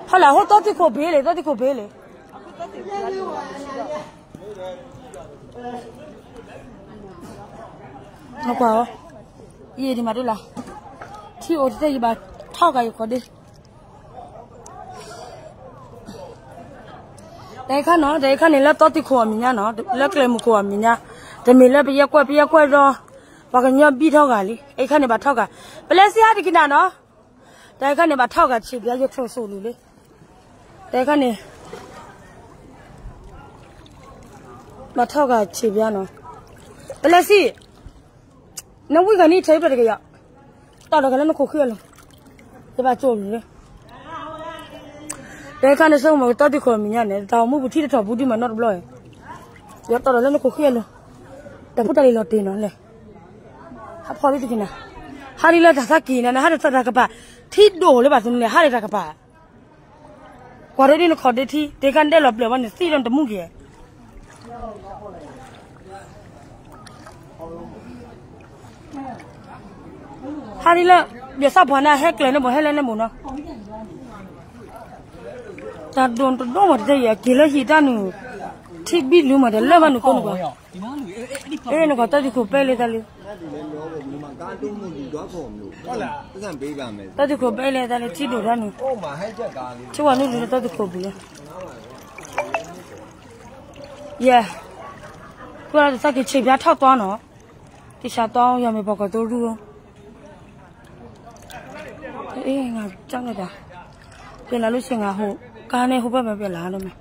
ဖီလာ်ဟိ တီသံၣ်ခိၣ်ဘ့လံ, တီသံၣ်ခိၣ်ဘ့လံ. ကွၢ်, ယံာ်ဒံးမးဒ်လၢ်, ထံအိၣ်တသ့ ယဘၣ်ထီၣ်ကးယခီၣ်ဒ့. တခါနီၤ, တခါန့ၣ် လၢတီသံၣ်ခိၣ်အမဲာ်ညါနီၤ, လၢကျဲမုၢ်ခိၣ်အမဲာ်ညါ, တမ့ၢ်လၢပယဲကွဲး ပယဲကွဲးဒီး ပှၤကညီဘံထီၣ်ဂၤလံ. တခါန့ၣ်ဘၣ်ထီၣ်ကး, ပလဲစံဟါတကနၤနီၤ, တခါန့ၣ်ဘၣ်ထီၣ်ကးဆံးဘျါ ယချိၣ်ဆိၣ်လူၤလံ. တခါန့ၣ် ဘၣ်ထီၣ်ကးဆံးဘျါနီၤ, ပလဲစံ နဝံၣ်ဂၤနံၣ်ထဲးဖျၢၣ်တကယၤ, တီၢ်ဒီးကလၢနခိၣ်ဃံအလိၤ, ယဘၣ်ကၠိၣ်လံ. တခါန့ၣ် ဆိကမိၣ်ကတီသံၣ်ခိၣ်မဲာ်ညါန့ၣ် တၢ်အိၣ်မူပူၤထံတထီၣ်ပူၤဒံးမးနီတဘျီ, ယတီၢ်ဒီးလၢနခိၣ်ဃံအလိၤ, တၢ်ဖိတၢ်လံၤလီၤတ့ၢ်နီၤလဲၣ်. ဟးဖီၣ်လံတကနၤ, ဟးဒ်လၢတၢ်သးကံၢ်န့ၣ် ဟးဒ်တၢ်ကပၤ, ထံဒိၣ်လၢဘၣ်သန့ၣ် ဟးဒ်တၢ်ကပၤ ကွၢ်ဒိဒ်နခီၣ်ဒ့ထံ တခါန့ၣ်ဒဲးလီၤပျၢၤဘၣ်န့ၣ် သံဒီးတမူက့ၤ. ဟးဒ်လၢ ယသးပှၢ်န့ၣ် ဟဲကျဲၤန့ၣ်ဘိး ဟဲလဲၤန့ၣ်ဘိးနီၤ, တၢ်ဒိၣ်တဒိၣ်မးတတဲယၤ က့ၤလၢဟံၣ်တၢ်နုာ်, ထံဘံလူၤမးတလၢဘၣ်နုာ်ကိးနကွၢ်, အ့ၣ် နကွၢ်တီသံၣ်ခိၣ်ပဲလဲတၢ်လံ တီသံၣ်ခိၣ်ပဲလဲတၢ်လံ ထံဒိၣ်တၢ်နုာ်, ထံဝဲနုာ်ဒုးတီသံၣ်ခိၣ်ပူၤလၢ, ယဲ, ကွၢ်တသးက့ၤဆံးဖျါထီၣ်သွါနီၤ, တၢ်ဆါသွါယီၤမ့ၢ်ပှၤကီၢ်သိရူၢ်, အ့ၣ် ငါကၢ်န့ၣ်တၢ်, ပျဲလၢ်လၢဆ့ငါဟိ, ကါန့ၣ်ဟိပၢၢ်မ့ၢ်ပျဲလၢ်နီၤမး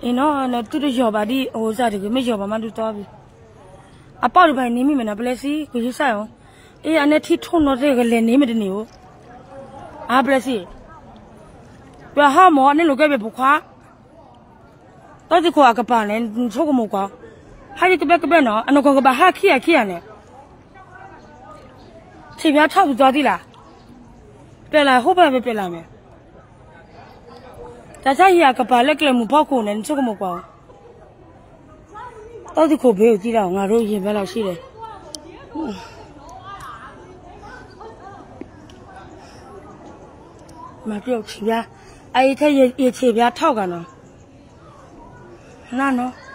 အ့ၣ်နီၤ နသုတယီၤဘၣ်ဒ်အအိၣ်စၢ်တဂ့ၤ မ့ၢ်ယီၤဘၣ်မးဒုးသီဘၣ်, အပီၢ်ဒံးဘၣ်အံၤန့ၣ်မ့ၢ်မ့ၢ်နီၤ ပလဲစံ ကယုစၢ်အီၤ, အ့ၣ် အနဲထံထိၣ်နီၤတဂ့ၤလဲၤန့ၣ်မ့ၢ်တန့ၢ်ဧိၤ, အါ ပလဲစံ, ပှၤဟးမၢ်အန့ၣ်လိာ်ကဲဘၣ်ပိာ်ခွါ, တီသံၣ်ခိၣ်အကပၤန့ၣ် နဆိကမိၣ်ကွၢ်, ဟးဒ်ကဘဲကဘဲနီၤ အနီၢ်ကီၢ်ကဘၣ်ဟးခံဂၤခံဂၤန့ၣ် ဆံးဖျါထီၣ်ပူၤသွါသံလၢ်, ပျဲလၢ်ဟိပၢၢ်မ့ၢ်ပျဲလၢ်မ့ၢ်, တၢ်ဆါဟံၣ်အကပၤလၢကျဲမုၢ်ဖီခိၣ်န့ၣ် နဆိကမိၣ်ကွၢ်, တီသံၣ်ခိၣ်ဘ့အိၣ်သံလၢ် ငါရိယံၤဘၣ်လီၤဆံးလဲၣ် မၤပျီဆံးဖျါ, အအံၤထဲယဆံးဖျါထီၣ်ဂၤနီၤ, နနီၤ,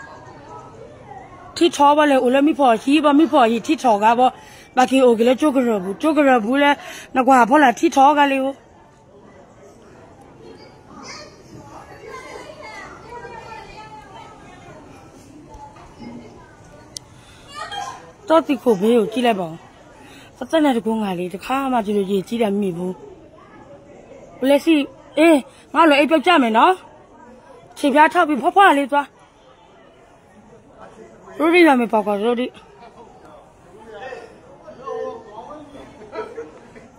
ထံထီၣ်ဘၣ်လဲၣ် အိၣ်လၢမံဖီၣ်ဟံၣ် ဘၣ်မံဖီၣ်ဟံၣ်ထံထီၣ်ဂၤဘၣ်, ဘၣ်က့ၤအိၣ်က့ၤလၢကၠိကရၢၢ်ပူၤ ကၠိကရၢၢ်ပူၤလၢ နကွၢ်ဖီလာ်ထံထီၣ်ဂၤလံဧိၤ တီသံၣ်ခိၣ်ဘ့အိၣ်ကံလဲၣ်ဘၣ်, ပသနာ်တကိးငါလံ တခါမးတုၤလၢယထံၣ်ဒၣ်မံၤပူၤ, ပလဲစံ, အ့ၣ်, ငါလီၤအ့ၣ်ပျီကၢ်မဲာ်နီၤ, ဆံးဖျါထီၣ်ပံၤဖီဖီလံသွါ, ရိဒံယွၤမ့ၢ်ပှၤကွၢ်ရိဒံ,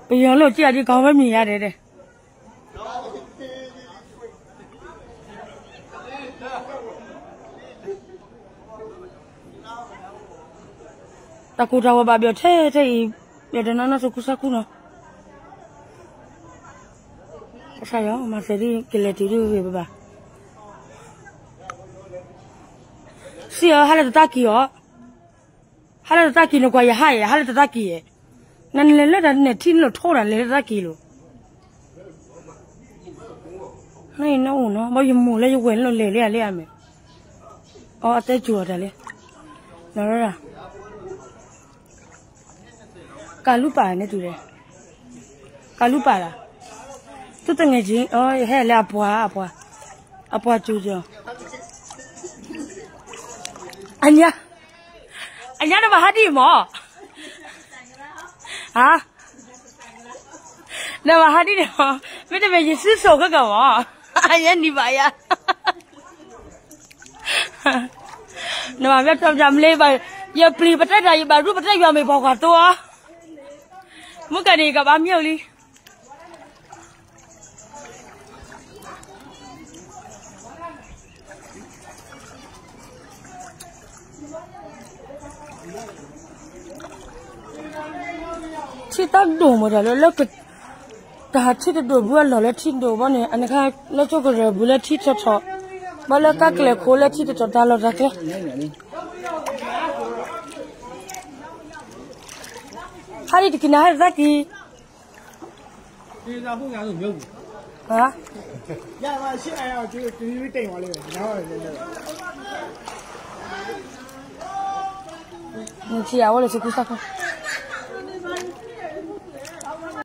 ပယီၤလိာ်က့ၤအဒံးကီၢ်ဝဲမံၤယါဒဲးဒဲး တၢ်ကူၣ်တၢ်ဝဲဘၣ်ဘျီၣ်ထဲထဲအံၤ, ဘျီၣ်တနီၤနီၤသကူစါကူနီၤ, ကစၢ်ယွၤ မၤသးဒ်ကလဲၤတုၤဒ်ဂ့ၤဘၣ်ဘၣ်, စံးအီၤ ဟါလၢတတၢ်ကံၢ်အီၤ, ဟါလၢတတၢ်ကံၢ်နကွၢ်ယဟါအံၤ ဟါလၢတတၢ်ကံၢ်အံၤ, နလဲၤလၢတၢ်နထံၣ်နလိၣ်ထိၣ်တၢ်လဲၤလၢတၢ်ကံၢ်လိၤ နအံၤနအိၣ်နီၤ ဘၣ်ယမိၢ်လၢယဝဲၢ်နလိၣ်လဲၤလၢအလဲၣ်အမဲာ်, အီ အတဲစူၤအီၤတၢ်လံ, နရၢ်ရၢ်, ကလူပာ်န့ၣ်တုၤလဲၣ်, ကလူပာ်လၢ်, သူတငယ်ချင်း, အီ ယဟဲလၢအပှၤ, အပှၤ, အပှၤစူၤကီၤ, အညါ, အညါနဘၣ်ဟးဒ်အံၤမး, ဟါ နဘၣ်ဟးဒ်န့ၣ်မး, မ့တမ့ၢ်ယစုဆိၣ်ခဲကီးမး, အယဲနံၤဘၣ်ယၤ, နဘၣ်မ့ၢ်ထီၣ်ပၠးမလ့ဘၣ်, ယပျံၤပတဲတၢ် ယဘၣ်ရူပတဲယွၤမ့ၢ်ပှၤကွၢ်သိအီၤ, မုၢ်ကနံၤယကဘၣ်မ့ၢ်လံ ထံတၢ်ဒိၣ်မးတၢ်လၢ လၢ တၢ်ထံတဒိၣ်ဘုအလီၢ်လၢထံဒိၣ်ဘီန့ၣ် အန့ၣ်ခါ လၢကၠိကရၢၢ်ဘုလၢထံထီၣ်ထီၣ်, ဘၣ်လၢကါကျဲၤခိၣ်လၢထံတထီၣ်တၢ်လီၢ်တၢ်ကျဲ, ဟါဒ်တကံၢ်နၤ ဟါဒ်တသးကံၢ် နထံၣ်အဝဲလၢဆူကူစၢ်ခိၣ်